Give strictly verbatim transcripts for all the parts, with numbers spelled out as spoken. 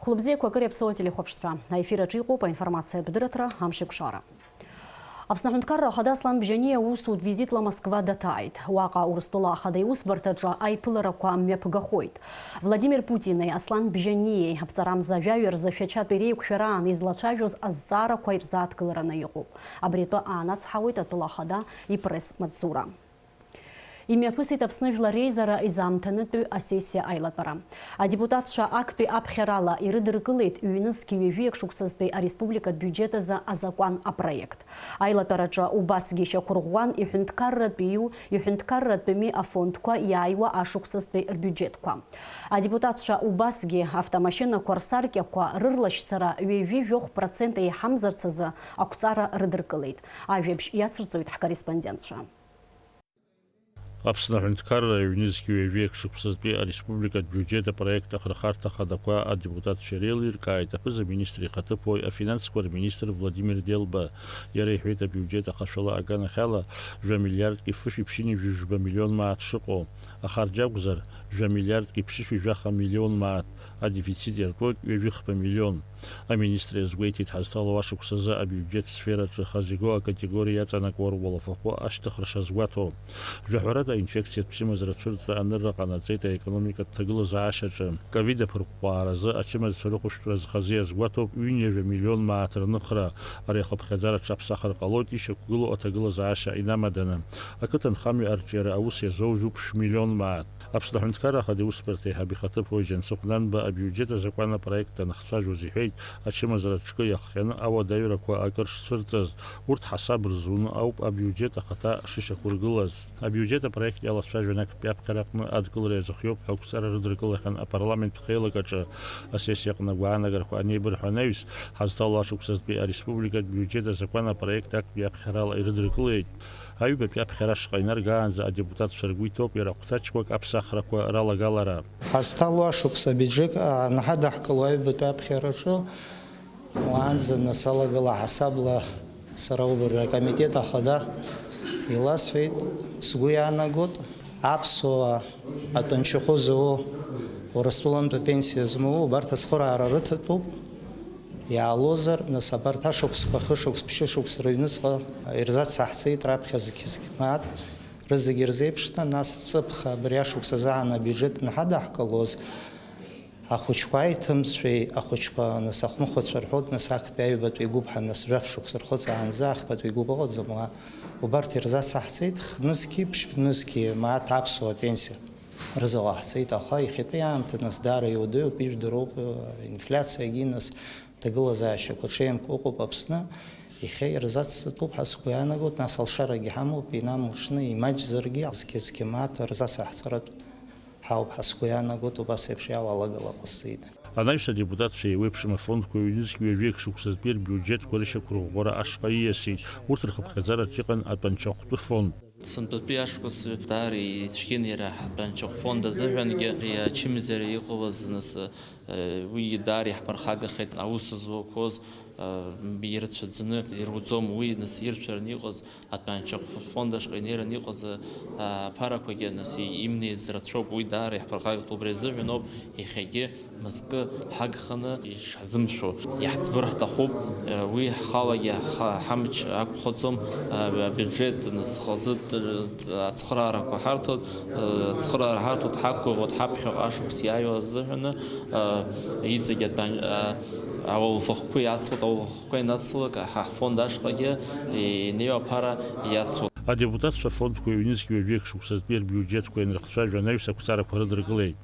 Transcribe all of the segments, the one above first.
Хәлыбзиақәа, акыр иаԥсоу ателехәаԥшцәа. Аефир аҿы иҟоуп аинформациатә дырраҭара Амшеикәшара. Аԥсны Аҳәынҭқарра Ахада Аслан Бжьаниа усутә визитла Москва даҭааит. Уаҟа Урыстәыла Ахада иусбарҭаҿы аиԥыларақәа мҩаԥгахоит. Владимир Путини Аслан Бжьаниеи аԥҵарамза жәаҩа рзы Шәачатәи реиқәшәараан излацәажәоз азҵаарақәа ирзааҭгылараны иҟоуп. Абри атәы аанацҳауеит атәыла ахада ипресс-маҵзура. Имҩаԥысит Аԥсны Жәлар Реизара изаамҭанытәи асессиа аилатәара. Адепутатцәа актәи аԥхьарала ирыдыркылеит ҩнызқьи ҩажәи акы шықәсазтәи ареспубликатә биуџьет азы азакәан апроект. Аилатәараҿы убасгьы ишьақәырӷәӷәан иҳәынҭқарратәиу, иҳәынҭқарратәыми афондқәа иааиуа ашықәсазтәи рбиуџьетқәа. Адепутатцәа убасгьы автомашьынақәа рсаркьақәа рырлашьцара ҩажәи жәохә процент еиҳамзарц азы ақәҵара рыдыркылеит. Ажәабжь иацырҵоит ҳкорреспондентцәа. Аԥсны аҳәынҭқарра ҩнызқьи ҩажәи акы шықәсазтәи ареспубликатә биуџьет апроект ахырхарҭа ахадақәа адепутатцәа иреилиркааит аԥыза-министр ихаҭыԥуаҩ, афинансқәа рминистр Владимир Делба. Иара иҳәеит, абиуџьет ахашәала аганахьала жәа миллиардки фышәи ԥшьынҩажәи жәба миллион мааҭ шыҟоу, ахарџь акәзар, жәа миллиардки ԥшьышәи жәаха миллион мааҭ, адефицит иартәоит ҩажәи хԥа миллион. Аминистр иазгәеиҭеит, ҳазҭало ашықәс азы абиуџьет сфераҿы хазы игоу акатегориа иаҵанакуа руалафахәы ашьҭыхра шазгәаҭо. Жәаҳәарада, аинфекциатә чымазара ацәырҵра анырра ҟанаҵеит аекономикатә ҭагылазаашьаҿы. Ковид аԥырҟәҟәааразы ачымазцәа рыхәышәтәразы хазы иазгәаҭоуп ҩынҩажәа миллион мааҭ рныхра. Ари ахыԥхьаӡара аҽаԥсахыр ҟалоит ишьақәгылоу аҭагылазаашьа инамаданы. Ақыҭанхамҩа арҿиара аус иазоужьуп шә-миллион мааҭ. Аԥсны аҳәынҭқарра ахада иусбарҭа аиҳаб ихаҭыԥуаҩ Џьансыхә Нанба абиуџьет азакәан апроект данахцәажәоз иҳәеит, ачымазара аҿкы иахҟьаны ауадаҩрақәа акыр шцәырҵыз, урҭ ҳасаб рзуны ауп абиуџьет ахаҭа шышьақәыргылаз. Абиуџьет апроект иалацәажәан актәи аԥхьара аҟны адкылара иазыхиоуп ҳәа ақәҵара рыдыркылахьан апарламенттә хеилак аҿы. Асессиа аҟны агәаанагарақәа анеибырҳәо анаҩс, ҳазҭало ашықәсазтәи ареспубликатә биуџьет азакәан апроект актәи аԥхьарала ирыдыркылеит. Аҩбатәи аԥхьара ашҟа инаргаанӡа адепутатцәа ргәы иҭоуп иара хәҭаҷкәак аԥсахрақәа ралагалара. Ҳазҭало ашықәс абиуџьет анҳадаҳкыло аҩбатәи аԥхьараҿы, уаанӡа нас алагала ҳасабла сара убыржәы акомитет ахада иласҳәеит, сгәы иаанагоит, аԥсуаа атәанчахәы зауоу, Урыстәылантәи апенсиа змоу, убарҭ ацхыраара рыҭатәуп. Иаалозар, нас, абарҭ ашықәсқәа, хышықәс, ԥшьышықәс рыҩныҵҟа ирзацаҳҵеит раԥхьа зқьы-зқьы мааҭ, рызегьы ирзеиԥшны, нас ҵыԥх абри ашықәс азы аан абиуџьет анҳадаҳкылоз, ахәыҷқәа аиҭымҵәеи, ахәыҷқәа, нас, ахәмыхәацәа рҳәоит, нас, актәи аҩбатәи гәыԥ ҳәа, нас, жәаф шықәса рхыҵаанӡа ахԥатәи гәыԥ ыҟаӡам уа. Убарҭ ирзацаҳҵеит, хнызқьи ԥшьбнызқьи мааҭ аԥсуа пенсиа рыза ҟаҳҵеит, аха иахьатәи аамҭа, нас, даара иуадаҩуп, ижәдыруоуп, инфляциагьы, нас, ҭагылазаашьақәа ҽеимк ыҟоуп Аԥсны, иахьа ирзацҵатәуп ҳәа сгәы иаанагоит, нас, алшарагьы ҳамоуп, инамуҽны, имаҷзаргьы, зқьы-зқьы мааҭ рзацаҳҵаратә ҳауп ҳәа сгәы иаанагоит, убас еиԥш иалалагала ҟасҵеит. Анаҩс адепутатцәа еиуеиԥшым афондқәа ҩнызқь ҩажәеи акы шықәсазтәи рбиуџьетқәа рышьақәырӷәӷәара ашҟа ииасит, урҭ рхыԥхьаӡараҿ иҟан атәанчахәтәы фонд. Сынтәатәи ашықәс даара ицәгьан иара ҳтәанчахә фонд азыҳәангьы, ари ачымазара иҟалаз, нас, э, уи даара иаҳԥырхагахеит, аус зуақәоз, э, ирацәаӡаны ируӡом, уи, нас, ирцәараны иҟаз атәанчахә фонд ашҟа инеираны иҟаз, э, аԥарақәагьы, нас, имнеиз рацәоуп, уи даара иаҳԥырхагахеит, убри азыҳәан ауп иахьагьы мызкы ҳагханы ишҳзымшәо иаҳӡбыр ҳҭахуп. Уи ҳхалагьы ҳа-, ҳамч ақәхаӡом. Абиуџьет, нас, хазы ацхыраарақәа ҳарҭоит, ацхыраара ҳарҭоит, ҳақәгәыӷуеит ҳаԥхьаҟа ашықәс иааиуа азыҳәаны, иҵегь атәан-, ауалафахәқәа иацлоит, ауалафахәқәа инацлак, ҳа ҳфонд ашҟагьы инеиуа аԥара иацлоит. Адепутатцәа афондқәа ҩнызқь ҩажәи акы шықәсазтәи рбиуџьетқәа ианрыхцәажәа анаҩс ақәҵарақәа рыдыркылеит.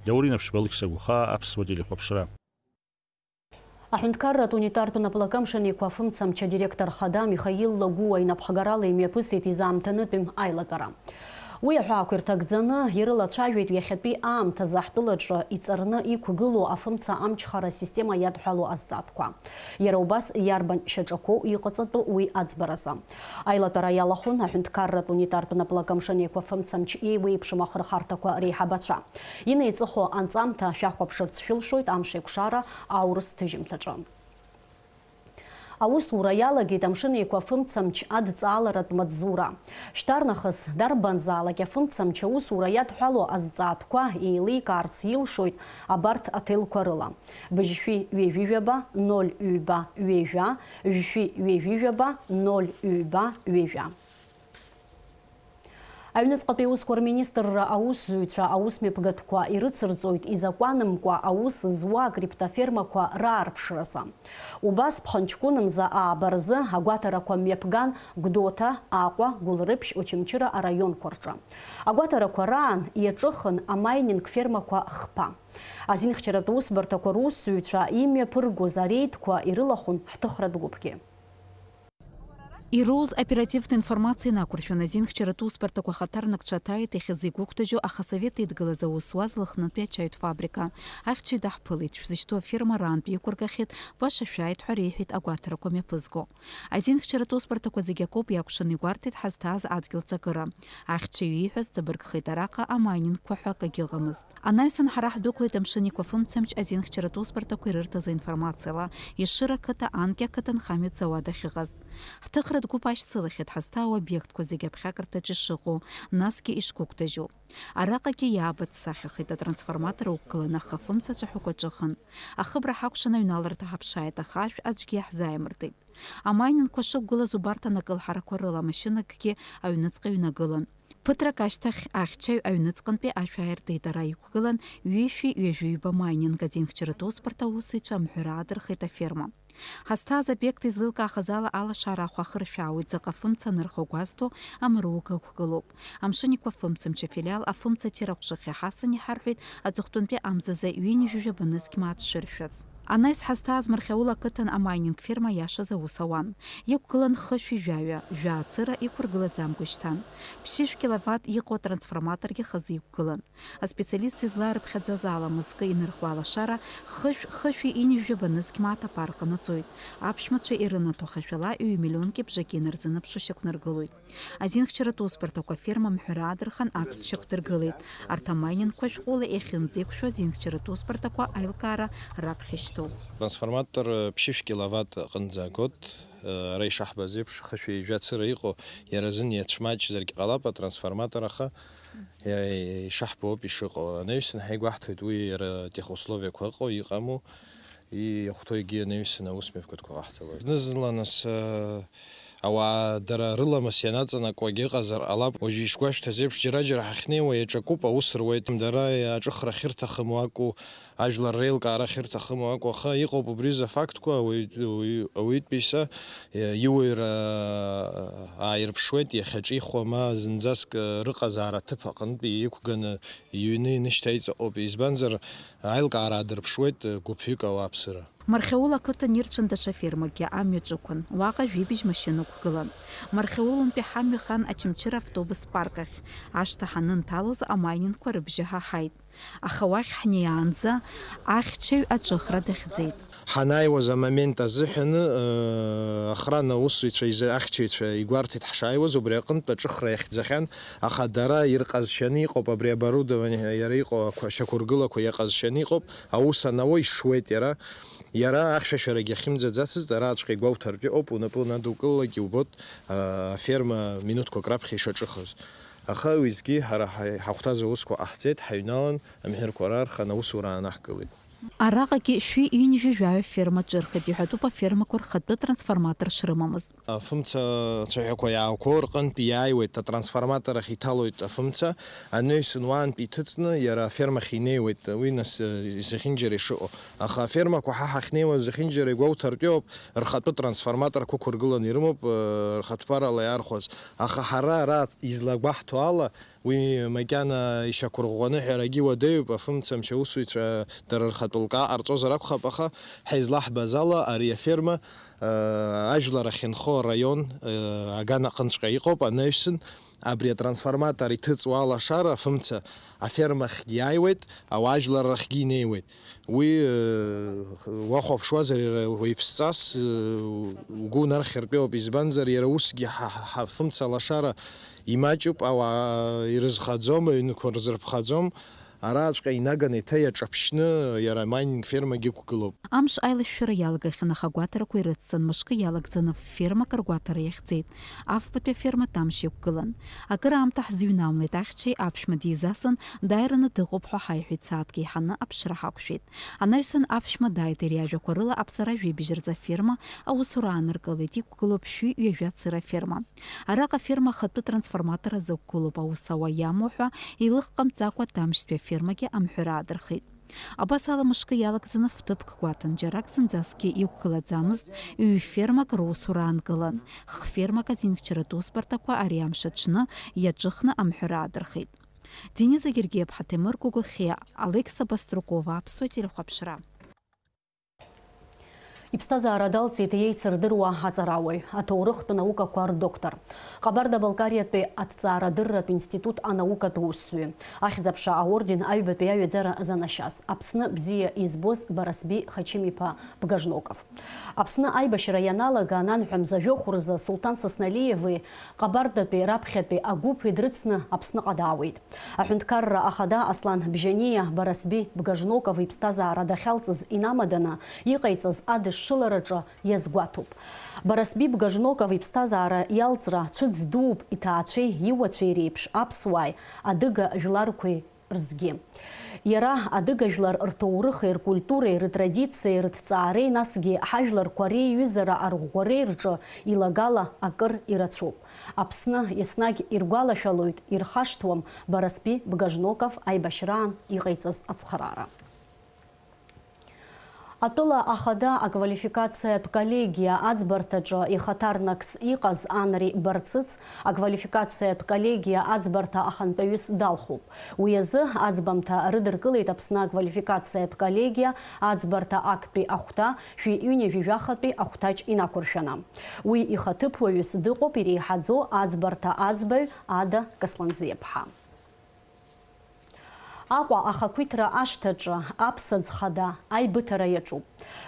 Даур Инапшьба, Алықьса Гәхаа, Аԥсуа телехәаԥшра. Аҳәынҭқарратә унитартә наплакы амшын еиқәа афымца мчы адиректор хада Михаил Лагәуа инапхгарала имҩаԥысит изаамҭанытәым аилатәара. Уи аҳәаақәа ирҭагӡаны ирылацәажәеит ҩахьатәи аамҭазы ҳтәылаҿы иҵарны иқәгылоу афымца амчхара асистема иадҳәалоу азҵаатәқәа. Иара убас иарбан шьаҿақәоу иҟаҵатәу уи аӡбаразы. Аилатәара иалахәын аҳәынҭқарратә унитартә наплакы амшын еиқәа афымца мч еиуеиԥшым ахырхарҭақәа реиҳабацәа. Инеиҵыху анҵамҭа шәахәаԥшырц шәылшоит Амшеикәшара аурыс ҭыжьымҭаҿы. Аусура иалагеит Амшын Еиқәа афымцамч адҵааларатә маҵзура. Шьҭарнахыс, дарбанзаалак афымцамч аусура иадҳәалоу азҵаатәқәа еиликаарц илшоит абарҭ аҭелқәа рыла: быжьшәи ҩажәи жәаба, ноль ҩба ҩажәа, жәшәи ҩажәи жәаба, ноль ҩба ҩажәа. Аҩныҵҟатәи аусқәа рминистрра аусзуҩцәа аусмҩаԥгатәқәа ирыцырҵоит изакәанымкәа аус зуа акриптофермақәа раарԥшразы. Убас ԥхынҷкәынмза ааба рзы агәаҭарақәа мҩаԥган Гәдоуҭа, Аҟәа, Гәылрыԥшь, Очамчыра араионқәа рҿы. Агәаҭарақәа раан иаҿыхын амайнинг фермақәа хԥа. Азинхьчаратә усбарҭақәа русзуҩцәа имҩаԥыргоз ареидқәа ирылахәын ҳҭыхратә гәыԥгьы. Ироуз оперативтә информациа инақәыршәаны азинхьчаратә усбарҭақәа ахаҭарнакцәа аҭааит иахьазы игәыгәҭажьу, аха асовет еидгылаз аус зуаз Лыхнытәи ачаиутә фабрика. Аҳәшьцәа идаҳԥылеит, шәзышьҭоу аферма раантәи иқәыргахьеит, баша шәааит ҳәа реиҳәеит агәаҭарақәа мҩаԥызго. Азинхьчаратә усбарҭақәа зегьы акоуп иакәшаны игәарҭеит ҳазҭааз адгьыл ҵакыра. Аҳәшьцәа ииҳәаз ҵабыргхеит араҟа амайнингқәа ҳәа акагьы ыҟамызт. Анаҩсан ҳара ҳдәықәлеит Амшын Еиқәа афымцамч азинхьчаратә усбарҭақәа ирырҭаз аинформациала, Ешыра ақыҭа, анкьа ақыҭанхамҩатә зауад ахьыҟаз. Ҳҭыхратә гәыԥ ашьцылахьеит ҳазҭаау аобиектқәа зегьы аԥхьакырҭаҿы ишыҟоу, насгьы ишгәыгәҭажьу. Араҟагьы иаабаццахьахеит атрансформатор уқәгыланы, аха афымца цәаҳәақәа ҿыхын. Ахыбра ҳакәшан аҩналарҭа ҳаԥшааит, аха ашә аӡәгьы иаҳзааимыртит. Амайнинқәа шықәгылаз убарҭ анакылҳарақәа рыла амашьынакгьы аҩныҵҟа иҩнагылан. Ԥыҭрак ашьҭахь аҳәшьцәа аҩныҵҟантәи ашә ааиртит, ара иқәгылан ҩышәи ҩажәи ҩба майнинг азинхьчаратә усбарҭа аусзуҩцәа амҳәыр аадырхеит аферма. Ҳазҭааз обиект излеилкаахаз ала, алашара ахәа ахыршәаауеит, заҟа фымца анырхуа гәазҭо, амруга ықәгылоуп. Амшын Еиқәа афымцамч афилиал афымца ҭира аҟәшахьы Ҳасан иҳарҳәеит, аҵыхәтәантәи амзазы ҩынҩажәи жәаба нызқь мааҭ шыршәаз. Анаҩс ҳазҭааз Мархьаул ақыҭан амайнинг ферма иашаз аус ауан. Иқәгылан хышәи жәаҩа, жәаа цыра иқәыргылаӡамкәа ишьҭан. Ԥшьышә киловатт иҟоу атрансформаторгьы хазы иқәгылан. Аспециалистцәа излаарыԥхьаӡаз ала, мызкы инырхуа алашара хышә, хышәи ҩынҩажәи жәаба нызқь мааҭ аԥара ҟанаҵоит. Аԥшәмацәа ирынаҭо хашәала ҩ-миллионки бжаки инарзынаԥшуа шьақәнаргылоит. Азинхьчаратә усбарҭақәа аферма амҳәыр аадырхан, актә шьақәдыргылеит. Арҭ амайнинқәа шәҟәыла иахьынӡеиқәшәо азинхьчаратә усбарҭақәа аилкаара раԥхьа ишьҭоуп. Трансформатор ԥшьышә киловатт аҟынӡа агоит. Ара ишаҳбаз еиԥш, хышәи жәа цыра иҟоу, иара азын иацәмаҷзаргь ҟалап атрансформатор, аха иа-, ишаҳбо ауп ишыҟоу. Анаҩсан ҳаигәаҳҭоит уи иара атехусловиақәа ыҟоу, иҟаму, и-, иахәҭоу егьи анаҩсан аусмҩаԥгатәқәа ҟаҳҵалоит. Зны-зынла нас, э, ауаа дара рыламыс ианаҵанакуагьы ыҟазар ҟалап. Уажәы ишгәашәҭаз еиԥш, џьара-џьара ҳахьнеиуа иаҿакуп, аус руеит. Дара аҿыхра ахьырҭахым уакәу, ажәлар реилкаара ахьырҭахым уакәу, аха иҟоуп убри рзы афактқәа, ауаҩ-, ауаҩ-, ауаҩытәыҩса, э, иуаҩра ааирԥшуеит, иахьаҿихуа ма зынӡаск, э, рыҟазаара аҭыԥ аҟынтә иқәганы иҩны инышьҭаиҵаҟоуп, избанзар, аилкаара аадырԥшуеит, э, гәыԥҩык ауааԥсыра. Мархьаул ақыҭан ирцәан даҽа фермакгьы амҩа ҿықәын, уаҟа жәибжь машьына ықәгылан. Мархьаулынтәи ҳамҩа хан Очамчыра автобус парк ахь. Ашҭа ҳанынҭалоз амаининқәа рыбжьы ҳаҳаит. Аха уахь ҳнеиаанӡа ахьчаҩ аҿыхра дахьӡеит. Ҳанааиуаз амомент азыҳәаны, э, охрана аусзуҩцәа изы-, ахьчаҩцәа игәарҭеит ҳшааиуаз, убри аҟынтә аҿыхра иахьӡахьан, аха дара ирҟазшьаны иҟоуп, абри оборудование иара иҟоу ақәа-, ашьақәыргылақәа иаҟазшьаны иҟоуп, аус анауа ишуеит иара. Иара ахьшәашәарагьы ахьымӡаӡацызт, араҵәҟьа игәоуҭартә иҟоуп, унапы унадукылалак иубот, а, аферма минуҭқәак раԥхьа ишаҿыхыз. Аха уеизгьы ҳара ҳа-, ҳахәҭаз аусқәа ҟаҳҵеит, ҳаҩналан, амҳәырқәа раархан, аусура аанаҳкылеит. Араҟагьы шәи ҩынҩажәи жәаҩа ферма ҿырхит, иҳәатәуп афермақәа рхатәы трансформатор шрымамыз. Афымца цәаҳәақәа иаақәоу рҟынтә иааиуеит, атрансформатор ахь иҭалоит афымца, анаҩсан уаантәи иҭыҵны иара афермахь инеиуеит, уи нас, э, зехьынџьара ишыҟоу. Аха афермақәа ҳа ҳахьнеиуаз зехьынџьара игәоуҭартәиоуп, рхатәы трансформаторқәа ықәыргыланы ирымоуп, э, рхатә ԥарала иаархәаз. Аха ҳара ара излагәаҳҭо ала, уи макьана ишьақәырӷәӷәаны ҳәарагьы уадаҩуп, афымцамч аусзуҩцәа дара рхатә лкаа ҟарҵозар акәхап, аха ҳа излаҳбаз ала, ари аферма, э, ажәлар ахьынхо араион, э, аган аҟынҵәҟьа иҟоуп, анаҩсан абри атрансформатор иҭыҵуа алашара афымца афермахьгьы иааиуеит, ауаа ажәлар рахьгьы инеиуеит. Уи, э, уахәаԥшуазар, иара уаҩԥсҵас, э, угәы унархьыртәиоуп, избанзар, иара усгьы ҳа, ҳа, ҳафымца лашара имаҷуп, ауаа ирызхаӡом, аҩнқәа рзырԥхаӡом, Араҵәҟьа инаганы еиҭа иаҿаԥшьны иара амайнинг фермагьы ықәгылоуп. Амш аилышәшәара иалагахьан, аха агәаҭарақәа ирыцҵан, мышкы иалагӡаны ф-, фермак ргәаҭара иахьӡеит. Афбатәи аферма Тамшь иқәгылан. Акыраамҭа ҳзыҩнамлеит, ахьчаҩ аԥшәма дизасын, дааираны дыҟоуп ҳәа ҳаиҳәеит, сааҭк еиҳаны аԥшра ҳақәшәеит. Анаҩсан аԥшәма дааит, иара иажәақәа рыла аԥҵара жәибжь рзы аферма аусура ааныркылеит, иқәгылоуп шәи ҩажәа цыра аферма. Араҟа аферма ахатәы трансформатор азы ықәгылоуп, аус ауа иамоу ҳәа еилыхҟамҵакәа Тамшьтәи афермагьы амҳәыр аадырхит. Абас ала мышкы иалагӡаны фҭыԥк гәаҭан, џьарак зынӡаскгьы иқәгылаӡамызт, ҩ-фермак русура аанкылан, х-фермак азинхьчаратә усбарҭақәа ари амш аҽны иаҿыхны амҳәыр аадырхит. Дениза Гергиаԥҳа, Ҭемыр Гәыгәхьиа, Алықьса Баструкова, Аԥсуа телехәаԥшра. Иԥсҭазаара далҵит иеицырдыруа аҵарауаҩ, аҭоурыхтә наукақәа рдоктор, Ҟабарда-Балкариатәи аҭҵаарадырратә институт анаукатә усзуҩы, Ахьӡ-аԥша аорден аҩбатәи аҩаӡара занашьаз, Аԥсны бзиа избоз Барасби Хачим-иԥа Бгажноков. Аԥсны аибашьра ианалага ананҳәа мза жәохә рзы Сулҭан Сасналиеви Ҟабардатәи раԥхьатәи агәыԥи дрыцны Аԥсныҟа даауеит. Аҳәынҭқарра ахада Аслан Бжьаниа Барасби Бгажноков иԥсҭазаара дахьалҵыз инамаданы иҟаиҵаз адышшылараҿы иазгәаҭоуп. Барасби Бгажноков иԥсҭазаара иалҵра цәыӡ дууп иҭаацәеи иуацәеи реиԥш аԥсуааи адыга жәларқәеи рзгьы. Иара адыга жәлар рҭоурыхи ркультуреи рытрадициеи рыҭҵаареи, насгьы ҳажәларқәа реиҩызара арӷәӷәареи рҿы илагала акыр ирацәоуп. Аԥсны еснагь иргәалашәалоит, ирхашҭуам Барасби Бгажноков аибашьраан иҟаиҵаз ацхыраара. Атәыла ахада аквалификациатә коллегиа аӡбарҭаҿы ихаҭарнакс иҟаз Анри Барцыц аквалификациатә коллегиа аӡбарҭа ахантәаҩыс далхуп. Уи азы аӡбамҭа рыдыркылеит Аԥсны аквалификациатә коллегиа аӡбарҭа актәи ахәҭа шәи ҩынҩажәи жәахатәи ахәҭаҷ инақәыршәаны. Уи ихаҭыԥуаҩыс дыҟоуп иреиҳаӡоу аӡбарҭа аӡбаҩ Ада Касланӡиаԥҳа. Аҟәа ахақәиҭра ашҭаҿы аԥсаӡ хада аибыҭара иаҿуп.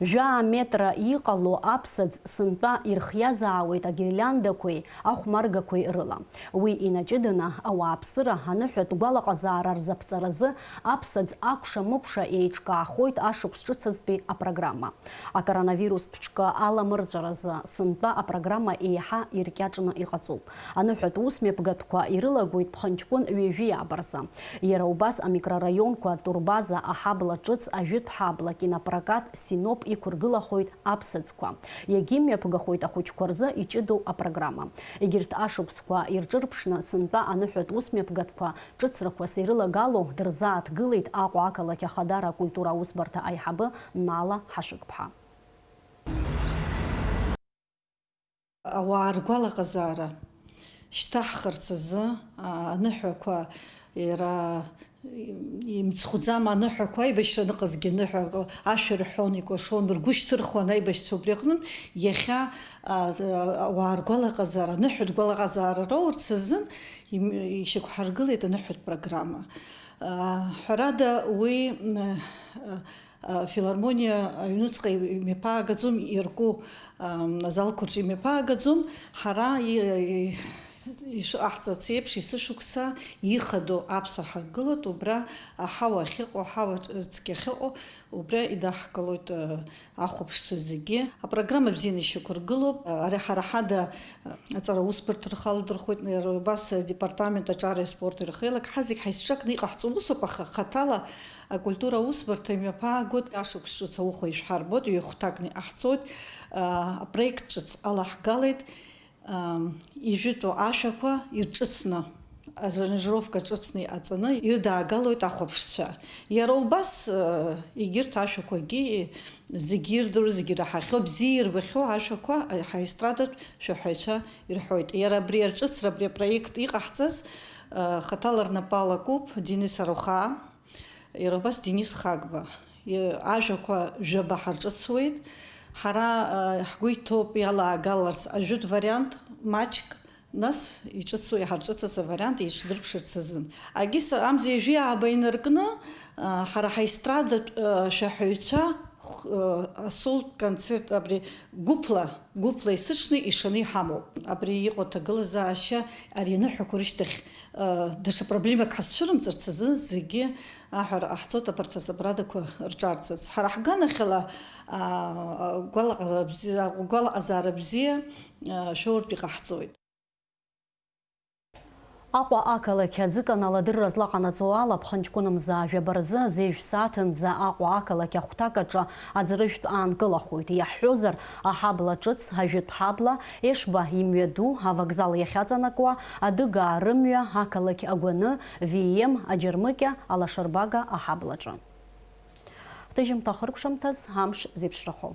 Жәаа метра иҟало аԥсаӡ сынтәа ирхиазаауеит агирлиандақәеи ахәмаргақәеи рыла. Уи инаҷыданы ауааԥсыра аныҳәатә гәалаҟазаара рзаԥҵаразы аԥсаӡ акәша-мыкәша еиҿкаахоит ашықәс ҿыц азтәи апрограмма. Акоронавирустә ҿкы аламырҵәаразы сынтәа апрограмма еиҳа иркьаҿны иҟаҵоуп. Аныҳәатә усмҩаԥгатәқәа ирылагоит ԥхынҷкәын ҩажәи ааба рзы. Иара убас амикрораионқәа Турбаза, Аҳабла ҿыц, Ажәытә ҳабла, Кинопрокат, Синоп иқәыргылахоит аԥсаӡқәа. Иагьымҩаԥгахоит ахәыҷқәа рзы иҷыдоу апрограмма. Егьырҭ ашықәсқәа ирҿырԥшны сынтәа аныҳәатә усмҩаԥгатәқәа ҿыцрақәас ирылагало дырзааҭгылеит Аҟәа ақалақь Ахадара акультура аусбарҭа аиҳабы Нала Ҳашыгԥҳа. Ауаа ргәалаҟазаара шьҭаҳхырц азы, а, аныҳәақәа, иара, имцхәӡам аныҳәақәа, аибашьра аныҟазгьы аныҳәа ашәа рҳәон, икәашон, ргәы шьҭырхуан аибашьцәа убри аҟнытә. Иахьа, а, ауаа ргәалаҟазаара, аныҳәатә гәалаҟазаара роурц азын им-, ишьақәҳаргылеит аныҳәатә программа. А, ҳәарада, уи, м, а, Афилармониа аҩныҵҟа имҩаԥаагаӡом, ирку, ам, азалқәа рҿы имҩаԥаагаӡом. Ҳара и-, и-, ишыҟаҳҵац еиԥш, есышықәса ихадоу аԥса ҳагылоит, убра аҳауа ахьыҟоу, аҳауа цқьа ахьыҟоу, убра идаҳкылоит, э, ахәаԥшцәа зегьы. Апрограмма бзианы ишьақәыргылоуп. Ари ҳара ҳада, э, аҵара усбарҭа рхы аладырхәуеит, иара убас, э, департамент аҿареи аспорти рхеилак. Ҳа зегь ҳаицҿакны иҟаҳҵо усуп, аха хаҭала Акультура аусбарҭа имҩаԥаагоит, ашықәс ҿыц ауха ишәҳарбоит, ҩ-хәҭакны иҟаҳҵоит, аа, апроект ҿыц алаҳгалеит, аа, ижәытәу ашәақәа ирҿыцны, аранжировка ҿыцны иҟаҵаны ирыдаагалоит ахәаԥшцәа. Иара убас, аа, егьырҭ ашәақәагьы зегьы ирдыруа, зегьы ираҳахьоу, бзиа ирбахьоу ашәақәа ҳаестрадатә шәаҳәаҩцәа ирҳәоит. Иара абри арҿыцра, абри апроект иҟаҳҵаз, аа, хаҭала рнапы алакуп Денис Арухаа. Иара убас Денис Хагба. Иа-, ажәақәа жәаба ҳарҿыцуеит. Ҳара, а, ҳгәы иҭоуп иалаагаларц ажәытә вариант маҷк, нас иҿыцу-, иҳарҿыцыз авариант еиҿдырԥшырц азын. Агьыс амза ҩажәи ааба инаркны, а, ҳара ҳаестрадатә, а, шәаҳәаҩцәа Х-, э, асолтә концерт абри гәыԥла, гәыԥла есыҽны ишаны иҳамоуп. Абри иҟоу аҭагылазаашьа, ари аныҳәақәа рышьҭахь, э, даҽа проблемак ҳазцәырымҵырц азы зегьы аҳәара ҟаҳҵоит абарҭ асабрадақәа рҿарҵарц. Ҳара ҳганахьала, а, гәалаҟара бзиа, гәалаҟазаара бзиа, а, шәоуртә иҟаҳҵоит. Аҟәа ақалақь аӡыкан аладырра злаҟанаҵо ала, ԥхынҷкәын мза жәаба рзы азежә сааҭынӡа Аҟәа ақалақь ахәҭак аҿы аӡырыжәтә аанкылахоит. Иаҳҳәозар, аҳабла ҿыц, ажәытә ҳабла, Ешба имҩаду, авокзал иахьаҵанакуа, Адыгаа рымҩа, ақалақь агәаны, В М, аџьармыкьа, алашарбага аҳаблаҿы. Ҳҭыжьымҭа ахыркәшамҭаз амш зеиԥшрахо.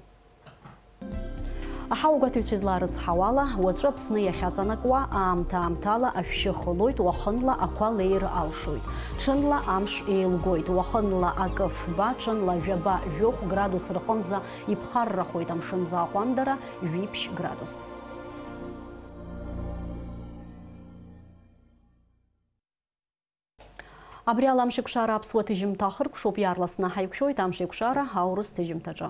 Аҳауагәаҭаҩцәа изларыцҳауала, уаҵәы Аԥсны иахьаҵанакуа, аамҭа-аамҭала ашәшьы хылоит, уахынла ақәа леир алшоит. Ҽынла амш еилгоит, уахынла акы фба, ҽынла жәаба жәохә градус рҟынӡа иԥхаррахоит амшынӡы аҟәандара, жәиԥшь градус. Абри ала Амшеикәшара аԥсуа ҭыжьымҭа ахыркәшоуп, иаарласны ҳаиқәшәоит Амшеикәшара аурыс ҭыжьымҭаҿы.